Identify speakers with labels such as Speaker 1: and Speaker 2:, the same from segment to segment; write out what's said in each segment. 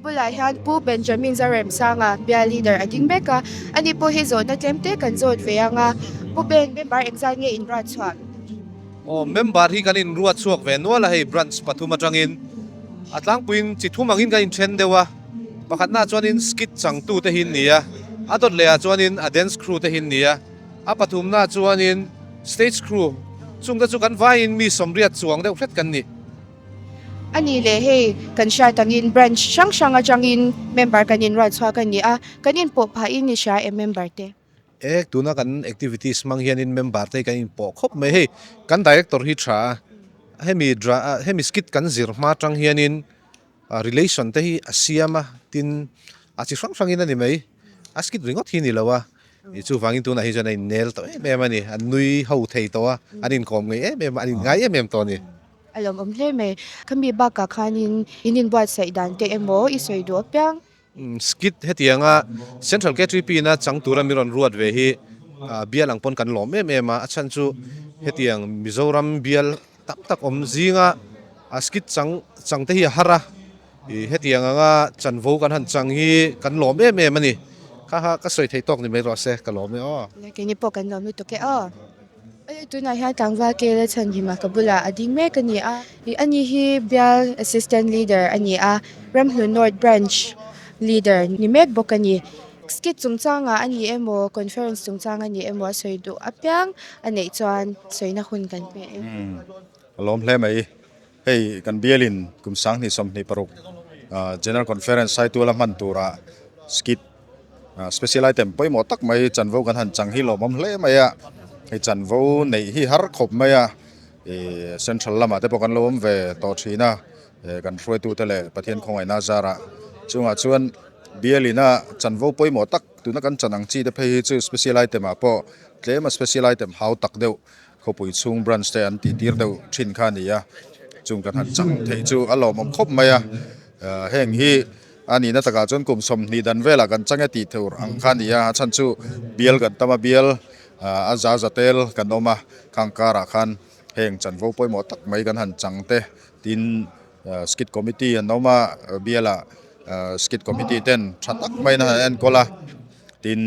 Speaker 1: bulah hian Pu Benjamin Zaremsanga bial leader a ding mek a, ani pawh hi zawhna tlem te kan zawt ve ang a. Pu Ben, member engzat nge in ruat chhuah?
Speaker 2: Aw, member hi kan in ruat chhuak ve nual a hei branch pathum atangin a tlangpuiin chi thum angin kan inthen deuh a, pakhatnaah chuanin skit changtute hi an ni a, a dawt lehah chuanin a dance crew te hi an ni a, a pathumnaah chuanin stage crew chungte chu kan vaiin mi sawmriat chuang deuh hret kan ni.
Speaker 1: A nih leh hei kan hriat angin branch hrang hrang atangin member kan inruat chhuak a ni a, kan inpawh phahin i hria em member te?
Speaker 2: E, tuna kan activities hmang hianin member te hi kan inpawh khawp mai. Hei kan director hi tha a, hemi dra hemi skit kan zir hma atang hianin relation te hi a siam a, tin a chi hrang hrangin a ni mai. A skit ringawt hi a ni lo a, ih chuvangin tunah hi chuan a innel tawh em em a ni. An nui ho thei tawh a, an inkawm ngei em em a, an inngai em em tawh a ni.
Speaker 1: A lawmawm hle mai. Khami bakah khanin in inbuatsaih dan te emaw i sawi duh apiang?
Speaker 2: Skit hetianga Central KTP ina chang tura mi rawn ruat ve hi bial ang pawn kan lawm em em a, a chhan chu hetiang Mizoram bial tam tak awm zinga a skit chang chang te hi a har a, ih hetiang anga chanvo kan han chang hi kan lawm em em a ni. Kha kha ka sawi theih tawk ni mai rawh se, ka lawm e aw.
Speaker 1: Keini pawh kan lawm lutuk e aw. Tunah hian tlangval Kela Chhanhima ka bulah a ding mek a ni a, ani hi bial Assistant Leader a ni a, Ramhlun North Branch Leader ni mek bawk a ni. Skit chungchangah a ni emaw, Conference chungchang a ni emaw a sawi duh apiang a neih chuan sawina hun kan pe e.
Speaker 3: A lawm hle mai. Hei kan bialin kum 2026 General Conference Saituala hman turah skit Special item pawimawh tak mai chanvo kan han chang hi lawmawm hle mai a, hei chanvo neih hi har khawp mai a, ih central lamah te pawh kan lo awm ve tawh thin a, kan hruaitute leh Pathian khawngaihna zarah chungah chuan bialina chanvo pawimawh tak tuna kan chan ang chi te phei hi chu special item ah pawh tlem a special item hau tak deuh khawpui chhung branch te an tih tir deuh thin kha a ni a, chung kan han chang theih chu a lawmawm khawp mai a, heng hi a nihna takah chuan kum 20 dan velah kan chang e tih tur ang kha a ni a, a chhan chu bial kan tam a bial a za za tel kan awm a, khang karah khan heng chanvo pawimawh tak mai kan han chang te tin skit committee an awm a bialah skit committee ten tha tak maiin an han enkawl a. Tin,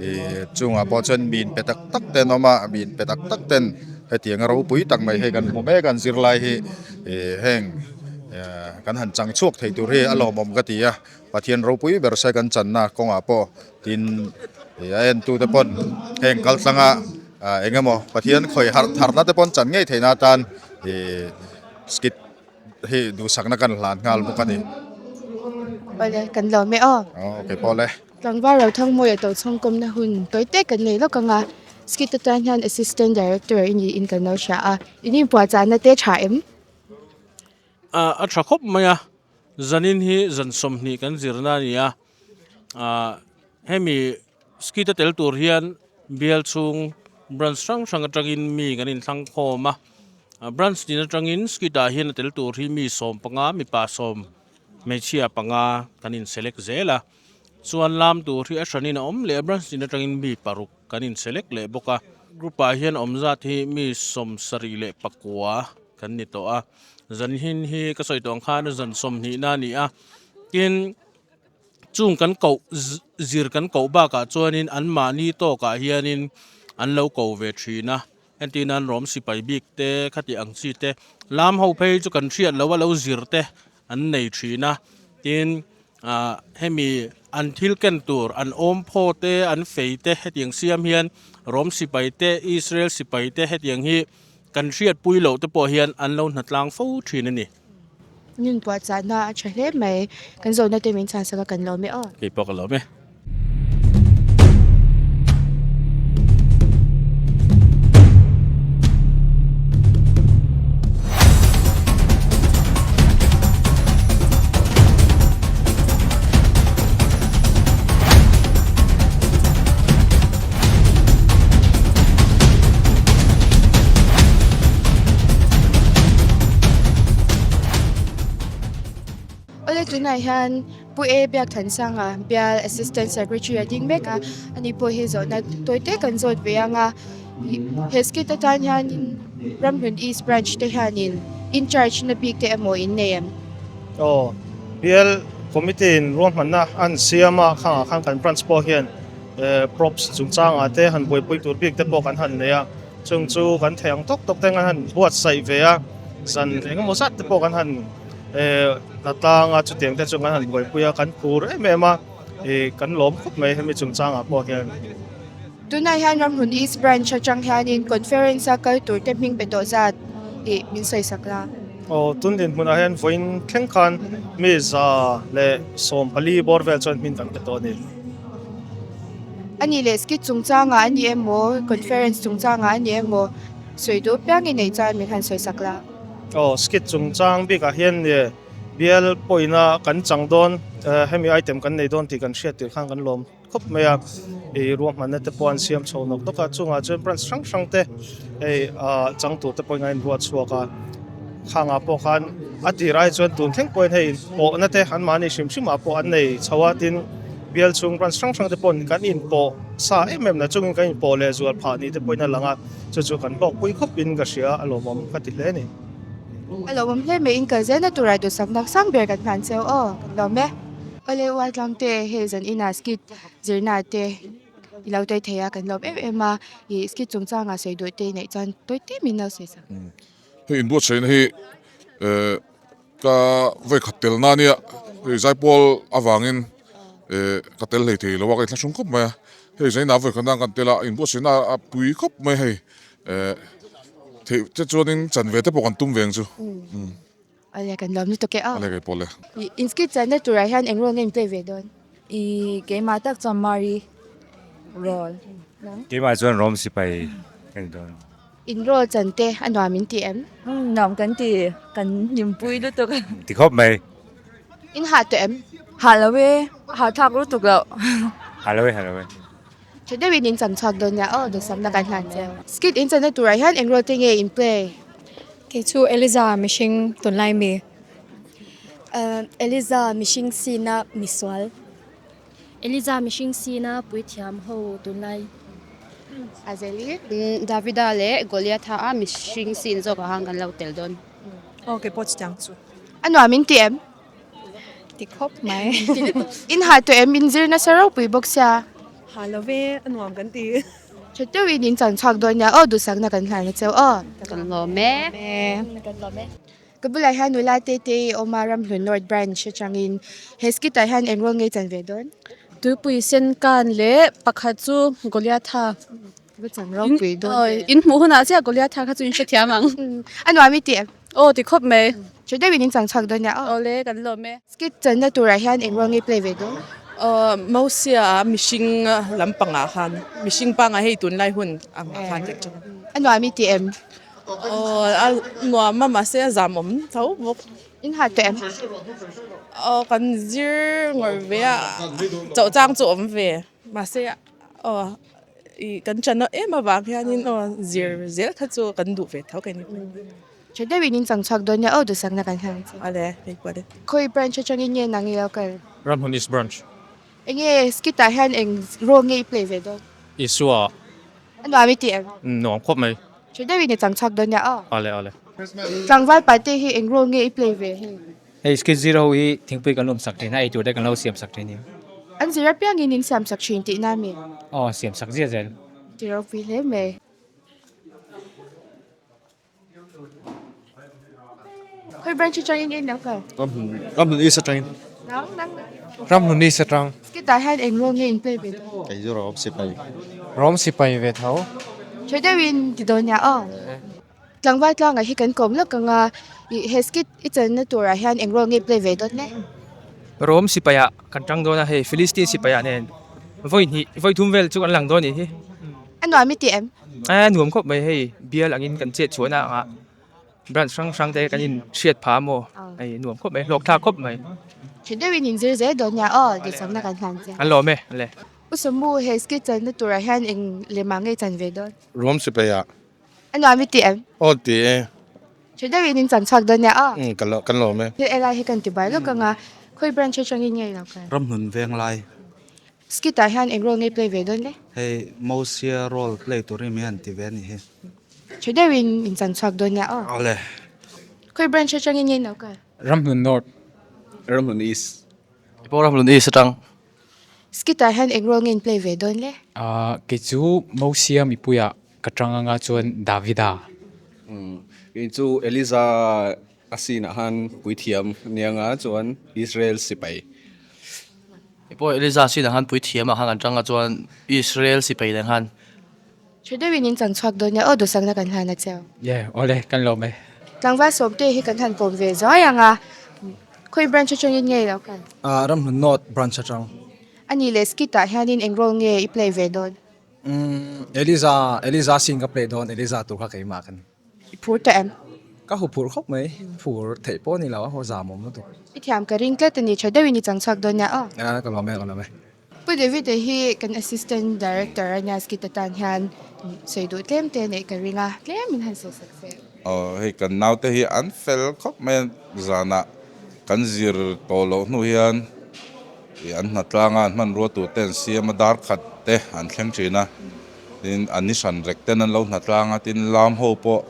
Speaker 3: ih chungah pawh chuan mi inpe tak tak te an awm a, mi inpe tak tak ten hetiang a ropui tak mai hei kan hmu mek a an zirlai hi ih heng kan han chang chhuak thei tur hi a lawmawm ka ti a, Pathian ropui ber se kan channa kawngah pawh tin ih a entute pawn heng kal tlanga eng emaw Pathian khawi harh tharna te pawn chan ngei theihna atan ih skit Hei duhsakna kan hlan nghal bawk a ni.
Speaker 1: Awle kan lawm e aw.
Speaker 3: Aw okay pawh le.
Speaker 1: Tlangval Rothangmawia to chhawngkawmna hun tawi tek kan nei lawk ang a. Skit atan hian Assistant Director i niin kan lo hria a. In inpuahchahna te tha em?
Speaker 4: A tha khawp mai a. Zanin hi zan 20 kan zirna a ni a. Hemi skit a tel tur hian bial chhung branch hrang hrang atangin mi kan inthlang khawm a. Branch tin atangin skit ah hian a tel tur hi mi 15 mipa sawm hmeichhia panga kan in select zel a. Chuan lam tur hi a hranin a awm leh a branch tin atangin mi paruk kan in select leh bawk a. Group ah hian awm zat hi mi 79 kan ni tawh a. Zan hin hi ka sawi tawh ang khan zan 20 na a ni a. Tin. Chung kan koh zir kan koh bakah chuanin anmahni tawkah hianin an lo ko ve thin a, entir nan rawm sipai bik te khati ang chi te lam ho phei chu kan hriat loh a lo zir te an nei thin a, tin ah hemi an thil ken tur an awm phaw te an fei te hetiang siam hian rawm sipai te Israel sipai te hetiang hi kan hriatpui loh te pawh hian an lo hnatlang fo thin a ni.
Speaker 1: Nun puahchahna a tha hle mai. Kan zawhna te min chhansak a kan lawm e aw.
Speaker 4: Kei pawh ka lawm e.
Speaker 1: Awle tunah hian Pu E Biakthansanga bial Assistant Secretary a ding mek a, ani pawh hi zawhna tawi te kan zawt ve ang a, he skit atan hianin Ramhlun East Branch te hianin in charge na bik te emaw in nei em?
Speaker 5: Aw, bial Committee in ruahmanna an siam a, khangah khan kan branch pawh hian props chungchangah te han buaipui tur bik te pawh kan han nei a, chung chu kan thei ang tawk tawk te kan han buatsaih ve a, zan engemaw zat te pawh kan han hna tlang a, chutiang te chu kan han buaipui a, kan phur em em a, ih kan lawm khawp mai hemi chungchangah pawh hian.
Speaker 1: Tunah hian Ramhlun East Branch atang hianin Conference a kal tur te hming pe tawh zat tih min sawisak la.
Speaker 5: Aw, tun dinhmunah hian vawiin thleng khan mi 114 bawr vel chuan hming kan pe tawh a ni.
Speaker 1: A nih leh skit chungchangah a ni emaw, Conference chungchangah a ni emaw sawi duh piang i neih chuan min han sawisak la.
Speaker 5: Aw, skit chungchang bikah hian bial pawhina kan chang dawn, hemi item kan nei dawn tih kan hriat tir khan kan lawm. khawp mai a ih ruahmanna te pawh an siam chho nawk nawk a chungah chuan branch hrang hrang te hei ah chang tur te pawhin a inruat chhuak a khangah pawh khan a tir ai chuan tun thleng pawhin hei pawhna te an mahni hrim hrim ah pawh an nei chho a tin bial chhung branch hrang hrang te pawhin kan inpawh sa em em la chungin kan inpawh leh zual phah ni te pawhin a lang a chu chu kan hlawkpui khawp in ka hria a lawmawm ka ti hle a ni.
Speaker 1: A lawmawm hle mai in kal zelna turah duhsakna sang ber kan hlan cheu aw kan lawm e. Awle Uaitlang te hei zan inah skit zirna te i lo tawi thei a kan lawm em em a ih skit chungchangah sawi duh te neih chuan tawi tlem in lo sawi sak.
Speaker 6: Hei inbuatsaihna hi eh ka vawikhat tel na ania hei zaipawl avangin eh ka tel hlei thei lo a ka inthlahrung khawp mai a hei zainah vawikhat nan kan tel a inbuatsaihna a pui khawp mai hei eh theih te chuanin chanve te pawh kan tum ve ang chu.
Speaker 1: Awle kan lawm lutuk e aw.
Speaker 6: Awle kei pawh le.
Speaker 1: In skit channa turah hian eng role nge in play ve dawn?
Speaker 7: I keimah tak chuan Mari role.
Speaker 8: Keimah chuan Rom sipai ka ni dawn.
Speaker 1: In role chan te a nuam in ti em?
Speaker 7: Nuam kan ti, kan hlimpui lutuk.
Speaker 8: Ti khawp mai.
Speaker 1: In hah tawh em?
Speaker 7: Hah lo e, hah thlak lutuk loh.
Speaker 8: Hah lo e, hah lo e.
Speaker 1: Tha deuhin in chan chhuak dawn nia aw duhsakna kan hlan che. Skit in channa turah hian eng role te nge in play?
Speaker 9: Kei chu Eliza mihring tunlai mi.
Speaker 10: Eliza mihring sina misual.
Speaker 11: Eliza mihring sina puithiam ho tunlai.
Speaker 1: Azeli.
Speaker 12: Davida leh Goliatha a mihring sin zawk ah khan kan lo tel dawn.
Speaker 13: Aw kei pawh chutiang chu.
Speaker 1: A nuam in ti em?
Speaker 9: Ti khawp mai.
Speaker 1: In ha tawh em? In zir nasa ropui bawk sia.
Speaker 13: Ha lo ve, a nuam kan ti.
Speaker 1: Tha deuhin in chan chhuak dawn nia aw, duhsakna kan hlan a cheu aw.
Speaker 12: Kan lawm e.
Speaker 1: Kan lawm e. Ka bulah hian nula te te i awm a, Ramhlun North Branch atangin he skit ah hian eng role nge chan ve dawn?
Speaker 14: Tuipui sen kan leh pakhat chu Goliatha.
Speaker 1: Va chan ropui dawn ve.
Speaker 14: In hmuh hunah chiah Goliatha kha chu in hrethiam ang.
Speaker 1: A nuam i ti em?
Speaker 14: Aw ti khawp mai.
Speaker 1: Tha deuhin in chan chhuak dawn nia aw.
Speaker 14: Awle kan lawm e.
Speaker 1: Skit channa turah hian eng ruang nge play ve dawn?
Speaker 15: Aw Mosia a mihring lampangah khan mihring pangah hei tunlai hun angah khan tih thin.
Speaker 1: A nuam i ti em?
Speaker 15: Aw a nuam a mahse a zamawm tho bawk.
Speaker 1: In ha tawh em?
Speaker 15: Aw kan zir ngawrh ve a chauh chang chu awm ve mahse aw ih kan chana em avang hianin aw zir zel kha chu kan duh ve tho kei ni.
Speaker 1: Tha deuhin in chang chhuak dawn nia aw duhsakna kan hlan che.
Speaker 15: Awle, hei kual e.
Speaker 1: Khawi branch atangin nge nang i lo kal?
Speaker 16: Ramhmun East Branch.
Speaker 1: Enge skit ah hian eng role nge i play ve dawn?
Speaker 16: Isua.
Speaker 1: A nuam i ti em?
Speaker 16: Nuam khawp mai.
Speaker 1: Tha deuhin i chang chhuak dawn nia aw.
Speaker 16: Awle, awle.
Speaker 1: Tlangval pate hi eng role nge i play ve hei?
Speaker 17: Hei skit zir ho hi thingpui kan lawm sak thin a, eitur te kan lo siam sak thin hi.
Speaker 1: An zir apiangin in siam sak thin tihna mi?
Speaker 17: Aw, siam sak ziah zel.
Speaker 1: Ti ropui hle mai. Khawi branch atangin nge ilo kal?
Speaker 18: Ramhlun East atangin.
Speaker 1: Nang nang.
Speaker 18: Ramhlun East atang.
Speaker 1: Skit-ah hian eng role nge in play ve dawn?
Speaker 18: Kei chu Rom sipai.
Speaker 19: Rom sipai ve tho.
Speaker 1: Tha deuhin ti dawn nia aw. Tlangval tlangah hi kan kawm lawk ang a, ih he skit i channa turah hian eng role nge play ve dawn le?
Speaker 17: Rom sipaiah kan tang dawn a, hei Philistine sipaiah nen vawi hnih vawi thum vel chu kan lang dawn a nih hi.
Speaker 1: A nuam i ti em?
Speaker 17: A nuam khawp mai hei bial angin kan chet chhuahna angah branch hrang hrang te kan in hriat phah a maw hei nuam khawp mai hlawk thlak khawp mai.
Speaker 1: Tha deuhin in zir zel dawn nia aw duhsakna kan hlan che.
Speaker 17: An lawm e le.
Speaker 1: U Sawmu he skit channa turah hian eng lem ah nge chan ve dawn?
Speaker 20: Ruam sipai ah.
Speaker 1: A nuam i ti em?
Speaker 20: Aw ti e.
Speaker 1: Tha deuhin in chan chhuak dawn nia aw.
Speaker 20: Umm kan lawm e.
Speaker 1: Thil elai hi kan ti bai lawk ang a khawi branch atangin nge i lo kal?
Speaker 21: Ramhlun Venglai.
Speaker 1: Skit ah hian eng role nge play ve dawn le?
Speaker 21: Hei Mosia role play tur hi mi han ti ve a nih hi.
Speaker 1: Tha deuhin in chan chhuak dawn nia aw.
Speaker 21: Awle.
Speaker 1: Khawi branch atangin nge in lo kal?
Speaker 19: Ramhlun North.
Speaker 18: Ramhlun East.
Speaker 20: Pawh Ramhlun East atang.
Speaker 1: Skit ah hian eng role nge in play ve dawn le?
Speaker 22: Ahh kei chu Mosia mipuiah ka tang anga chuan Davida.
Speaker 23: Umm kei chu Eliza a scene ah khan puithiam nia nga chuan Israel sipai.
Speaker 20: Kei pawh Eliza scene ah khan puithiam ah khan kan tang a chuan Israel sipai nen khan.
Speaker 1: Tha deuhin in chang chhuak dawn nia aw duhsakna kan hlan a cheu.
Speaker 22: Yeah awle kan lawm e.
Speaker 1: Tlangval sawmte hi kan han kawm ve zuai ang a, khawi branch atangin nge i lo kal?
Speaker 18: Ah Ramhlun North branch atang.
Speaker 1: A nih leh skit ah hianin eng role nge i play ve dawn?
Speaker 18: Umm Eliza, Eliza scene ka play dawn, Eliza tur kha keimah ka ni.
Speaker 1: I phur tawh em?
Speaker 18: Ka hu phur khawp mai, phur theih pawh a ni lo a, haw zam awm lutuk.
Speaker 1: I thiam ka ring tlat a ni, tha deuhin i chang chhuak dawn nia aw.
Speaker 18: Ah ka lawm e, ka lawm e.
Speaker 1: Pu David-a hi kan Assistant Director a nia, skit atan hian sawi duh tlem te neih ka ring a, tlem in han sawi sak se.
Speaker 24: Aw hei kan naute hi an fel khawp mai a, zanah kan zir tawh loh hnu hian ih an hnatlanga an hmanrua tur te an siam a, dar khat te an thleng thin a, tin an ni hran rek ten an lo hnatlang a, tin lam ho pawh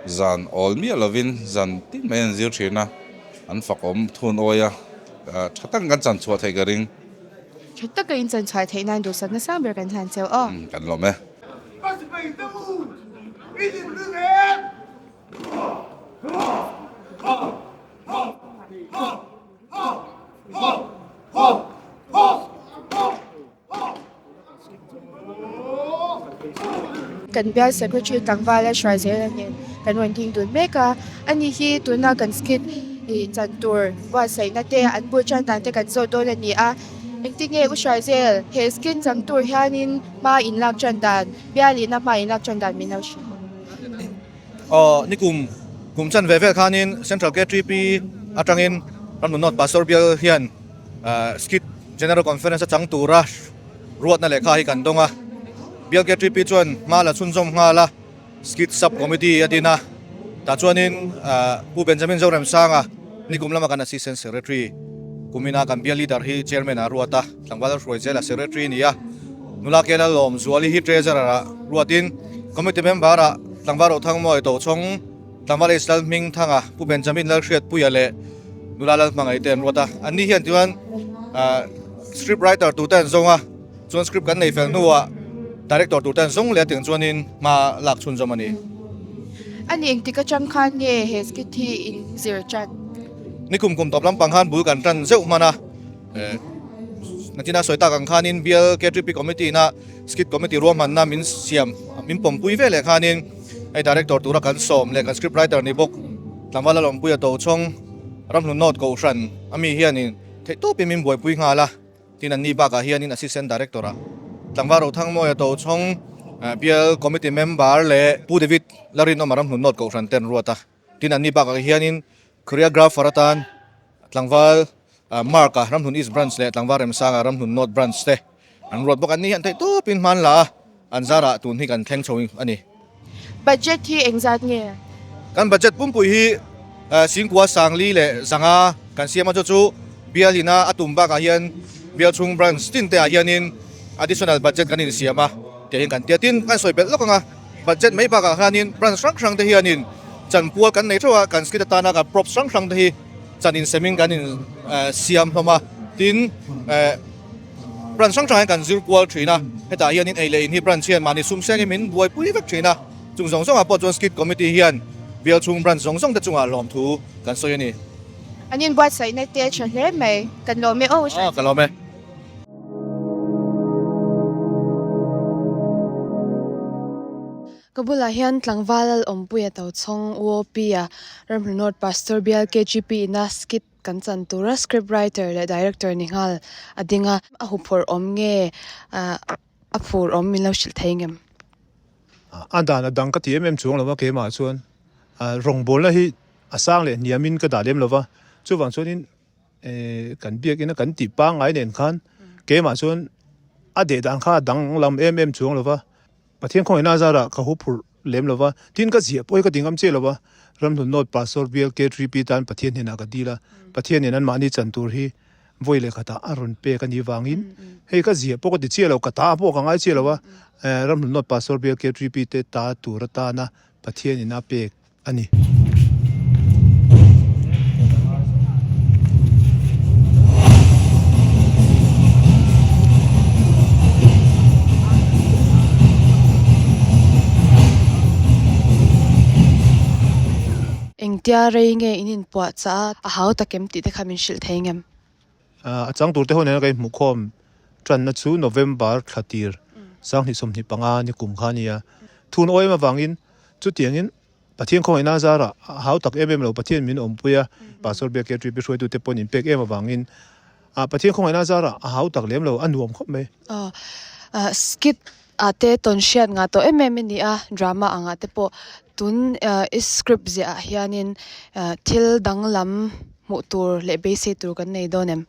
Speaker 24: zan awl miah lovin zan tin mai an zir thin a, an fakawm thun awi a, tha tak kan chanchhuah theih ka ring.
Speaker 1: Tha taka in chanchhuah theih nan duhsakna sang ber kan hlan cheu aw.
Speaker 24: Kan lawm e.
Speaker 1: Kan bial secretary tlangval a hruai zel a nen kan rawn ding dun mek a, ani hi tuna kan skit ih chan tur buatsaihna te an bul tan dan te kan zawt dawn a ni a, engtinge u hruai zel he skit chang tur hianin hma in lak tan dan bial ina hma in lak tan dan min lo hrilh.
Speaker 2: Aw nikum kum chan ve vel khanin Central KTP atangin Ramnun North Pastor bial hian Skit General Conference a chang tura ruatna lehkha hi kan dawng a, Bial KTP chuan hma la chhunzawm nghal a, Skit Sub Committee a din a, tah chuanin Pu Benjamin Zoremsanga nikum lama kan Assistant Secretary kumina kan Bial Leader hi Chairman ah ruat a, tlangval hruai zela Secretary a ni a, nula Kela Lawmzuali hi Treasurer ah ruatin Committee Member ah tlangval Rothangmawi Tochhawng, Tlangval H Lalhmingthanga, Pu Benjamin Lalhriatpuia leh nula Lalhmangaih te an ruat a. Anni hian chuan script writer tur te an zawng a, chuan script kan nei fel hnuah director tur te an zawng leh a tiang chuanin hma lak chhunzawm a ni.
Speaker 1: A ni engtik atang khan nge he skit hi in zir tan?
Speaker 2: Nikum kum tawp lampang khan bul kan tan zeuh hman a, Natina sawi tak ang khanin bial KTP committee ina skit committee ruahmanna min siam min pawmpui ve leh khanin hei director tura kan sawm leh kan script writer ni bawk tlangval Lalawmpuia Tochhawng Ramhlun North Kohhran ami hianin theihtawpin min buaipui nghal a, tin anni bakah hianin assistant director ah tlangval Rothangmawia Tochhawng bial committee member leh Pu David Larinawma Ramhlun North Kohhran te an ruat a, tin anni bakah hianin choreographer atan Tlangval Mark-a Ramhlun East Branch leh Tlangval Remsanga Ramhlun North Branch te an ruat bawk. An ni hian theih tawpin hman la a, an zarah tun hi kan thleng chho a ni.
Speaker 1: Budget hi engzat nge?
Speaker 2: Kan budget pumpui hi Singkua Sangli leh Zanga kan siam a, chu chu bial ina a tum bakah hian bial chhung branch tin te ah hianin additional budget kan insiam a tih hian kan ti a. Tin, kan sawi belh lawk ang a, Budget mai bakah khanin branch hrang hrang te hianin chanpual kan nei theuh a, kan skit atana kan props hrang hrang te hi chan insemin kan in siam hlawm a, tin branch hrang hrang hian kan zir kual thin a, hetah hianin ei leh in hi branch hian mahni sum sengin min buaipui vek thin a, chung zawng zawngah pawh chuan skit committee hian bial chhung branch zawng zawng te chungah lawmthu kan sawi a ni.
Speaker 1: An inbuatsaihna te a tha hle mai, kan lawm e aw.
Speaker 2: Aw ka lawm e.
Speaker 14: Ka bulah hian tlangval Lalawmpuia Tochhawng UOP-a Ramhlun North Pastor Bial KGP ina skit kan chan tura script writer leh director ni nghal a ding a, a huphurh awm nge a phur awm min lo hrilh thei ngem?
Speaker 25: A dan a dang ka ti em em chuang lo va keimah chuan rawngbawlna hi a sang leh hniamin ka dah lem lo va, chuvang chuanin Eh kan biakina kan tih pangngai nen khan keimah chuan a deh dan kha a danglam em em chuang lo va, Pathian khawngaihna azarah ka hu phurh lem lo va, tin ka ziah pawh hi ka ti ngam chiah lo va, Ramhlun North Pastor Bial K3P tan Pathian hnenah ka dil a, Pathian nen anmahni chan tur hi vawi leh khatah a rawn pek a nih vangin hei ka ziah pawh ka ti chiah lo, ka ta pawh ka ngai chiah lo va, Ramhlun North Pastor Bial K3P te ta tur atana Pathian in a pek a ni.
Speaker 14: Engtia rei nge in inpuah chah a, a hau takem tih te kha min hrilh thei ngem?
Speaker 25: A chang tur te ho nena ka inhmuhkhawm tanna chu November thla tir 2025 ni kum kha a ni a. Thun awm avangin chutiangin Pathian khawngaihna zarah a hau tak em em lo Pathian min awmpui a, Pastor Biak KTP hruaitute pawn inpek em avangin Pathian khawngaihna zarah a hau tak lem lo, a nuam khawp mai.
Speaker 14: Skit ah te tawn hriat ngah tawh em em i ni a, drama angah te pawh tun i script ziah ah hianin thil danglam hmuh tur leh beisei tur kan nei dawn em?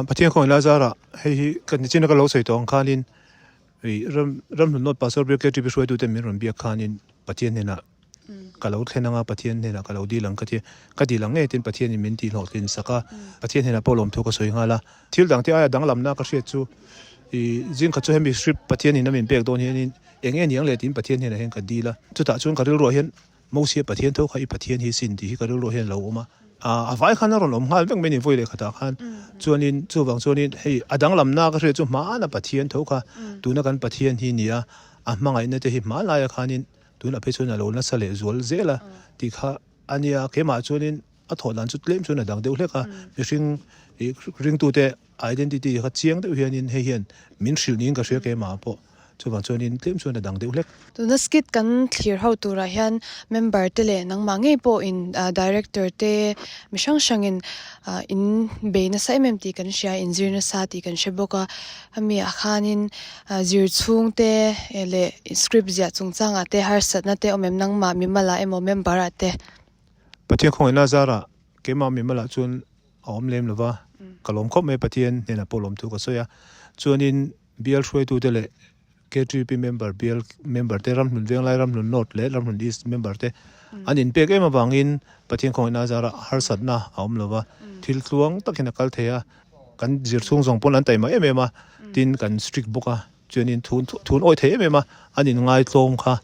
Speaker 25: Pathian khawngaihna zarah hei hi ka nichin a ka lo sawi tawh ang khanin ram ramhlun nawt Pastor Biak KTP hruaitute min rawn biak khanin Pathian hnenah ka lo thlen anga Pathian hnenah ka lo dil ang ka ti ka dil ang ngei tin Pathianin min tih hlawhtlin sak a, Pathian hnenah pawh lawmthu ka sawi nghal a. Thil dangte aia danglamna ka hriat chu ih zing khat chu hemi script Pathianin a min pek dawn hianin eng nge niang le tiin Pathian hnenah hian ka dil a, chutah chuan ka rilruah hian Mosia Pathian tho kha i Pathian hi sin tih hi ka rilruah hian a lo awm a, a vai khan a rawn awm nghal vek mai ni vawi leh khatah khan chuanin chuvang chuanin hei a danglamna ka hriat chu hmana Pathian tho kha tuna kan Pathian hi nia a hmangaihna te hi hmanlaia khanin Tunah phei chuan a lo nasa leh zual zel a tih kha a nia, keimah chuanin a thawh dan chu tlem chuan a dang deuh hlek a, mihring ih ringtute identity kha chiang deuh hianin hei hian min hrilh niin ka hria keimah pawh chuvang chuanin tlem chuan a dang deuh hlek.
Speaker 14: Tuna skit kan thlir ho turah hian member te leh nangmah ngei pawhin director te mi hrang hrangin in bei nasa em em tih kan hria, inzir nasa tih kan hre bawk a, hemi ah khanin Zir chhung te leh script ziah chungchangah te harsatna te awm em nangmah mimalah emaw member ah te?
Speaker 25: Pathian khawngaihna zarah keimah mimalah chuan a awm lem lova, ka lawm khawp mai Pathian hnenah pawh lawm thu ka sawi a. Chuanin bial hruaitute leh KTP member bial member te Ramhlun Venglai, Ramhlun North leh Ramhlun East member te an inpek em avangin Pathian khawngaihna zarah harsatna a awm lova, thil tluang takin a kal thei a. Kan zir chhung zawng pawn an taima em em a, tin kan strict bawk a, chuanin thun thun awih thei em em a, an inngai tlawm kha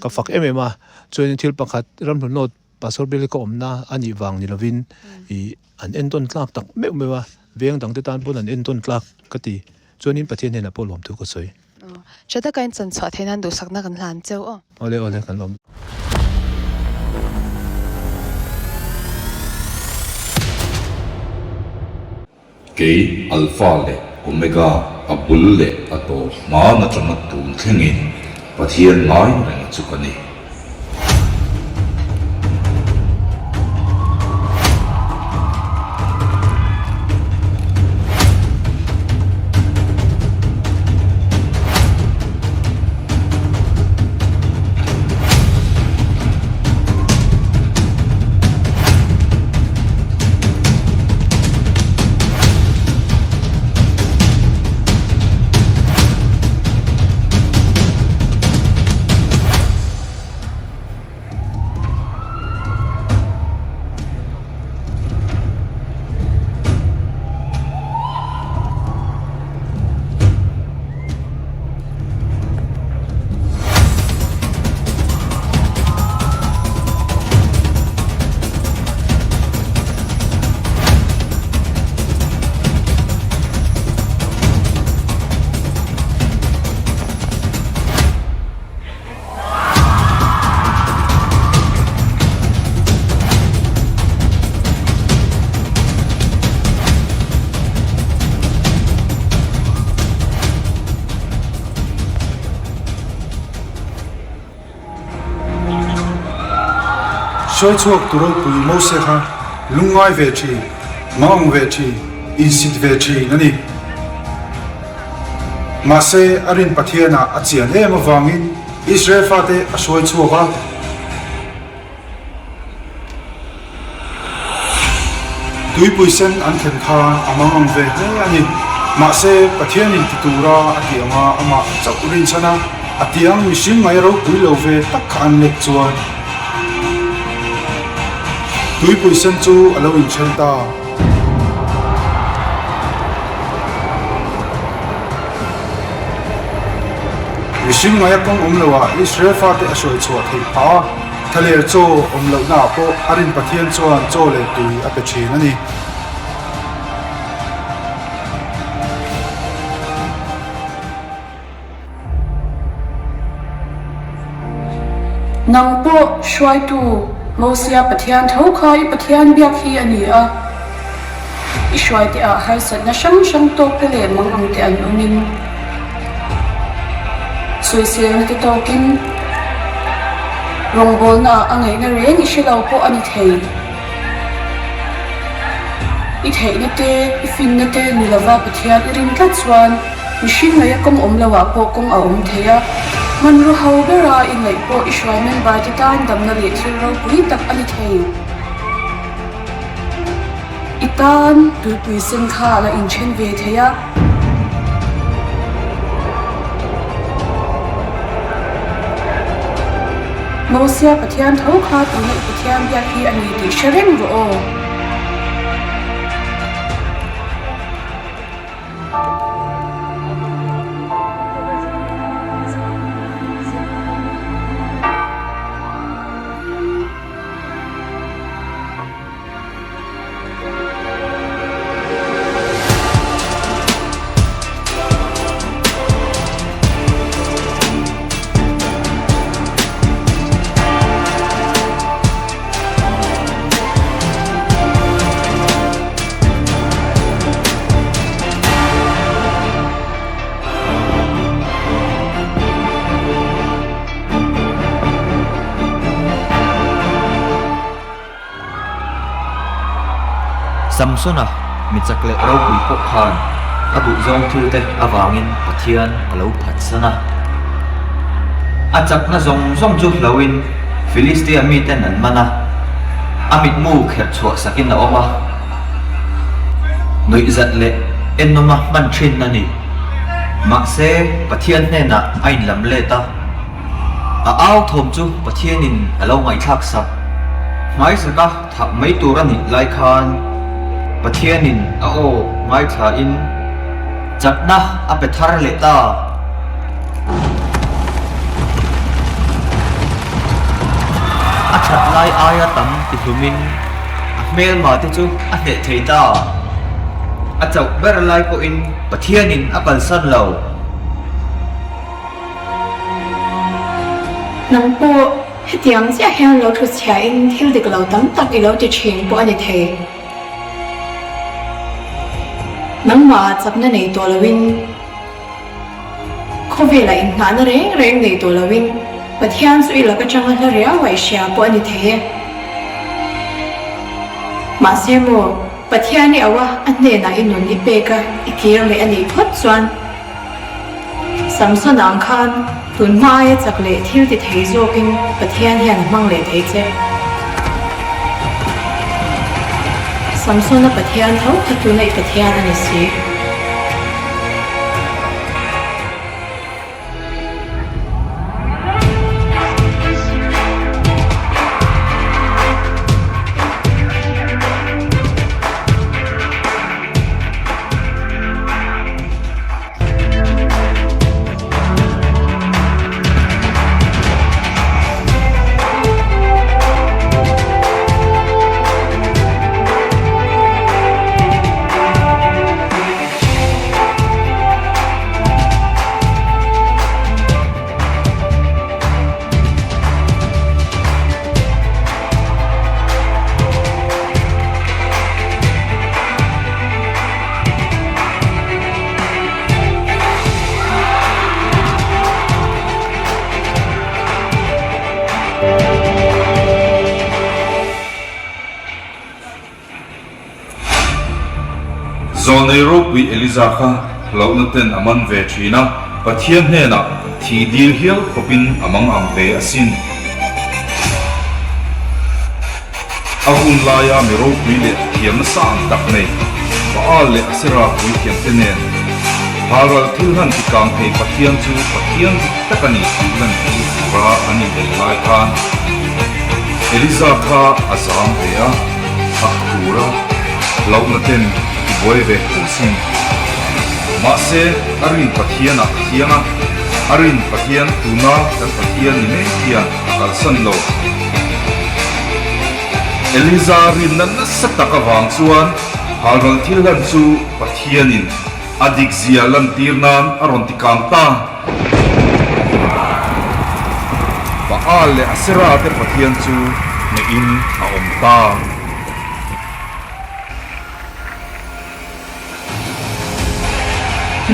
Speaker 25: ka fak em em a, chuanin thil pakhat ramhlun nawt Pastor Bill ka awmna a nih vang ni lovin ih an entawn tlak tak meuh meuh a, veng dangte tan pawn an entawn tlak ka ti, chuanin Pathian hnenah pawh lawmthu ka sawi.
Speaker 14: Tha taka in chan chhuah theih nan duhsakna kan hlan cheu aw.
Speaker 25: Awle awle kan lawm.
Speaker 24: Kei Alpha leh Omega, a bul leh a tawp hman atanga tun thlengin Pathian ngai reng chu ka ni.
Speaker 3: Sawi chhuak tu ropui Mose kha lungngai ve thin, mangang ve thin, insit ve thin a ni. Mahse, a rin Pathianah a chian em avangin Israel fate a hruai chhuak a. Tuipui sen an thlen khan a mangang ve hle a ni. Mahse, Pathianin ti tura a tih anga amah chauh rinchhan a, a tiang mihring mai ropui lo ve tak kha an lek chuan tuipui sen chu a lo inthen ta. Mihring ngaia kawng awm loah Israel fate a hruai chhuah theih phah a, thlaler chaw awm lohnaah pawh a rin Pathian chuan chaw leh tui a pe thin a ni.
Speaker 4: Nang pawh hruaitu Mosia Pathian tho kha i Pathian biak hi a ni a. I hruaite ah harsatna hrang hrang tawk te leh mang ang te an awmin sawiselna te tawkin rawngbawlna ah a ngaihna reng i hre lo pawh a ni thei. I theihna te, i finna te ni lova Pathian i rin tlat chuan mihring ngaih a kawng awm lo ah pawh kawng a awm thei a. Hmanraw ho bera i ngaih pawh i hruai member te tan damna leh thil ropui tak a ni thei. I tan tuipui sen kha a la inthen ve thei a. Mosia Pathian tho kha tuna i Pathian biak hi a ni tih hre reng rawh aw.
Speaker 5: Samsona mi chak leh ropui pawh khan a duhzawng thil te avangin Pathian a lo phatsan a. A chakna zawng zawng chu hloin Filistia miten an man a, a mitmu kherh chhuah sakin a awm a. Nuihzat leh ennawma hman thin a ni. Mahse, Pathian hnenah a inlam let a. A au thawm chu Pathianin a lo ngaihthlak sak. Hmaisaka thah mai tur a nih lai khan Pathianin a aw ngaithlain chakna a pe thar leh ta. A that lai aia tam tihlumin a hmelma te chu a hneh thei ta. A chauh ber lai pawhin Pathianin a kalsan lo.
Speaker 9: Nang pawh hetiang chiah hian lo thu chhiain thil dik lo tam tak i lo ti thin pawh a ni thei. Nangmah chakna nei tawh loin, khawvelah inhnahna reng reng nei tawh loin Pathian chu i lak atanga hla riau a i hria pawh a ni thei e. Mahse maw, Pathian i auh a, a hnenah i nun i pek a, i kir leh a nih phawt chuan, Samson ang khan tun hma aia chak leh thil ti thei zawkin Pathian hian a hmang leh thei che. Samsona Pathian tho kha tuna i Pathian a ni si.
Speaker 24: Zawlnei ropui Eliza kha hlauhna ten a man ve thin a, Pathian hnenah thi dil hial khawpin a mang ang ve asin. A hun laia mi ropui leh thiamna sang tak nei, Baal leh Asera puithiamte nen halral thil han ti kang thei Pathian chu Pathian dik tak a ni tih lantir tura an inel lai khan Eliza kha a zam ve a, a khur a, hlauhna ten a tibuai ve tho sin. Mahse, a rin Pathianah a chiang a, a rin Pathian tuna kan Pathian ni mek hian a kalsan lo. Eliza rinna nasa tak avang chuan halral thil hlan chu Pathianin a dikzia lantir nan a rawn ti kang ta. Baal. Baal leh Asera te pathian chu hnehin a awm ta.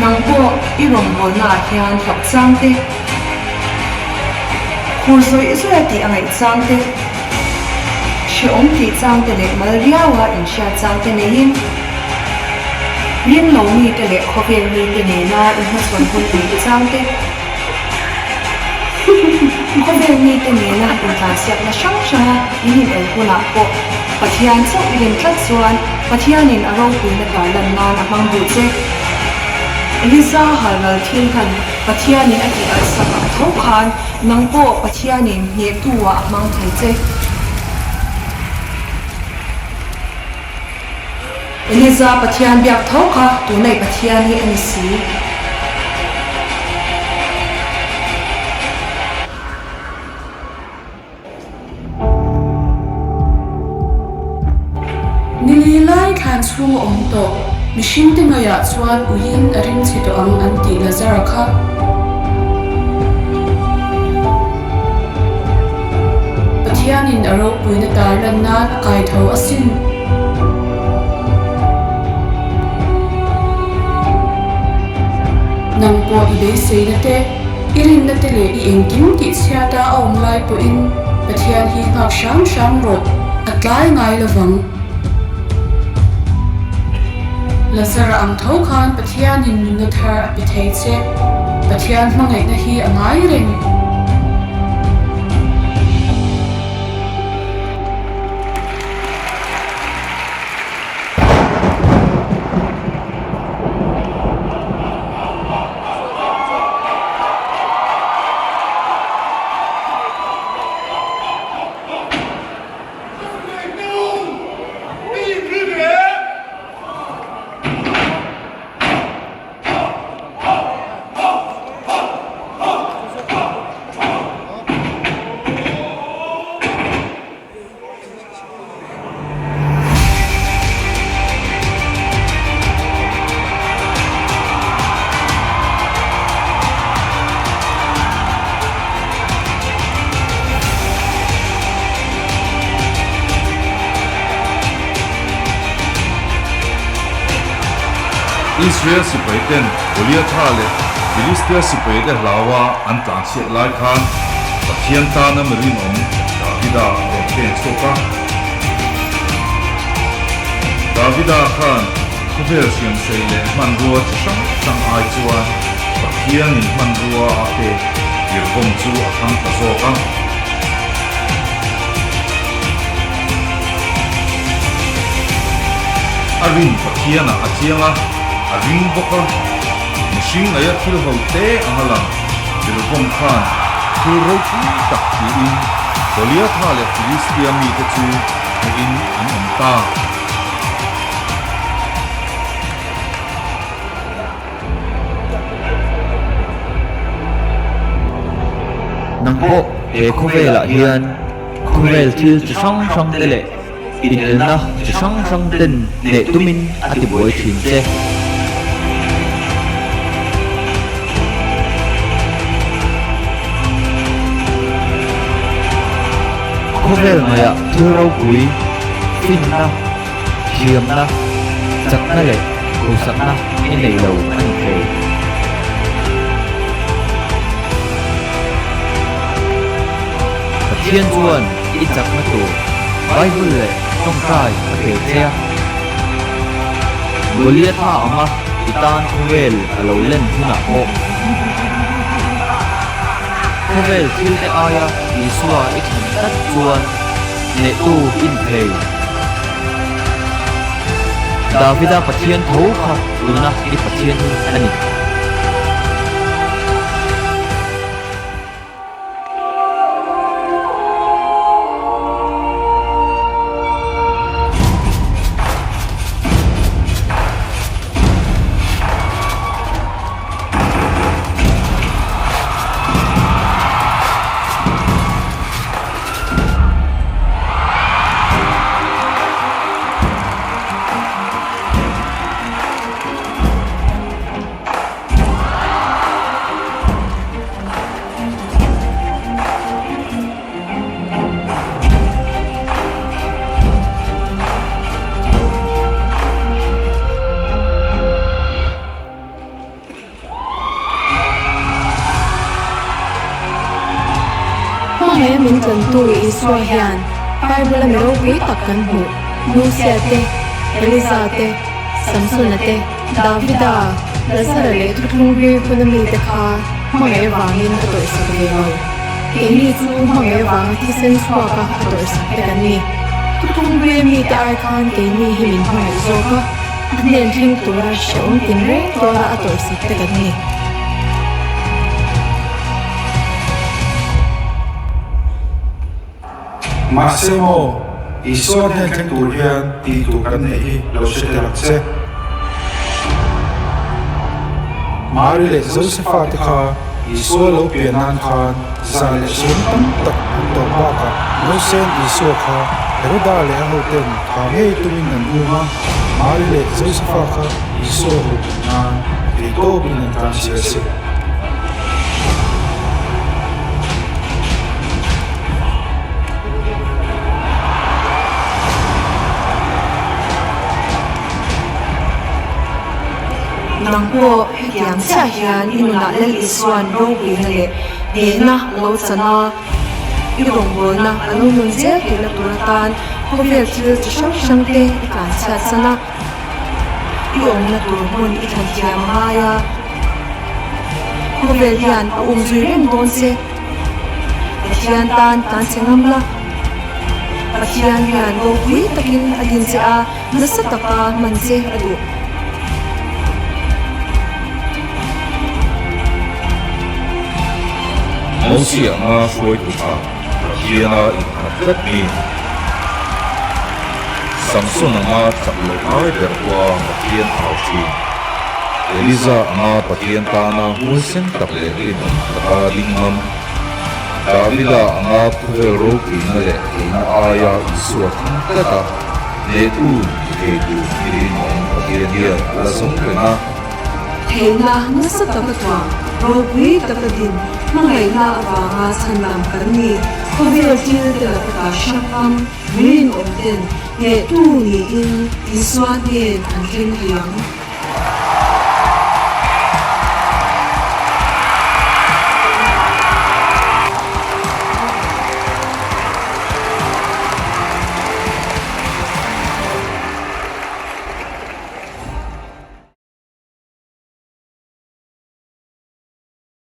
Speaker 6: Nang pawh i rawngbawlnaah hian hlauh chang te, khur zawih zawih a tih a ngaih chang te, hrehawm tih chang te leh mal riaua inhriat chang te neiin, ringlo mite leh khawvel mite nena i hmachhawn hun neih chang te, khawvel mite nena intlansiakna hrang hranga in inel hunah pawh Pathian chauh i rin tlat chuan Pathianin a ropuina tarlan nan a hmang duh che. Eliza halral thil hlan Pathianin a tih alh sak ang tho khan nang pawh Pathianin hnehtu ah a hmang thei che. Eliza Pathian biak tho kha tunei Pathian hi a ni si.
Speaker 4: Nili lai thlan chhung a awm tawh, mihringte ngaiah chuan uiin a ringchhe tawh ang an tih Lazara kha. Pathianin a ropuina tar lan nan a kai tho asin. Nang pawh i beiseina te. I rinna te leh i engkim tih chhiata a awm lai pawhin Pathian hi nghak hram hram rawh, a tlai ngai lovang. Lazara ang tho khan Pathianin nunna thar a pe thei che, Pathian hmangaihna hi a ngai reng.
Speaker 24: Israel sipaiten Goliatha leh Filistia sipaite hlaua an tlanchhiat lai khan Pathian tana mi rinawm Davida a rawn pen chhuak a. Davida khan khawvel hriamhrei leh hmanrua chi hrang hrang ai chuan Pathianin hmanrua a pek tirhawm chu a thlang ta zawk a. A rin Pathianah a chiang a, a ring bawk a. Mihring ngaia thil ho te anga lang Jeroboam khan thil ropui tak tiin Goliatha leh Filistia mite chu hmuhin an awm ta.
Speaker 5: Nang pawh he khawvelah hian khawvel thil chi hrang hrang te leh Inelna chi hrang hrang ten hneh tumin a ti buai thin che. Khawvel ngaiah thil ropui, finna, thiamna, chakna leh hausakna i nei lo a ni thei. Pathian chuan i chakna tur Bible leh tawngtai a pe che a. Goliatha anga i tan khawvel a lo len hunah pawh khawvel thil te aia Isua i thlen tlat chuan hnehtu i ni thei. Davida Pathian tho kha tuna i Pathian hi a ni.
Speaker 9: tlantu Isua hian Bible-a mi ropui tak kan hmuh, Mosia te, Eliza te, Samsona te, Davida, Lazara leh thuthlung hlui huna mite kha hmangaih avangin a tawrhsak ve lo. Keini chu hmangaih avanga thisen chhuaka a tawrhsak te kan ni. Thuthlung hluia mite ai khan keini hi min hmangaih zawk a, a hnen thleng tura hrehawm tinreng tuara a tawrhsak te kan ni.
Speaker 3: Mahse maw, Isua hnen thleng tur hian tih tur kan neih hi lo hre tel ang che. Mari leh Josefa te kha Isua lo pian nan khan zan leh sum tam tak an tawrh bakah Nausen Isua kha Heroda leh a hoten tha ngei tumin an um a, Mari leh Josefa kha Isua hup nan theihtawpin an tlanchhia a si.
Speaker 6: Nang pawh hetiang chiah hian i nunah Lal Isua'n ropuina leh hnehna a lo chan a, i rawngbawlna a lo nun zel theihna tur atan khawvel thil chi hrang hrang te i tlanchhiat san a. I awmna tur hmun i thlan thiam a ngai a, khawvel hian a um zui reng dawn che. Pathian tan tlan che ngam la, Pathian hian ropui takin a din che a, nasa taka hman che a duh.
Speaker 24: Mosia anga hruaitu kha Pathiana innghat tlat mi. Samson anga chak loh ngai ber pawha Pathian au thin. Eliza anga Pathian tana huaisen tak leh rinawm taka ding ngam. Davida anga khawvel ropuina leh theihna aia Isua thang tlat a, hnehtu ni thei tur i rinawm Pathian hian a la zawng reng a.
Speaker 6: Theihna nasa taka tuah, ropui taka din, hmangaihna avanga chhanlam kan ni. Khawvel thil te laka ta hrang ngam, rinawm ten hnehtu niin Isua hnen an thleng thei ang.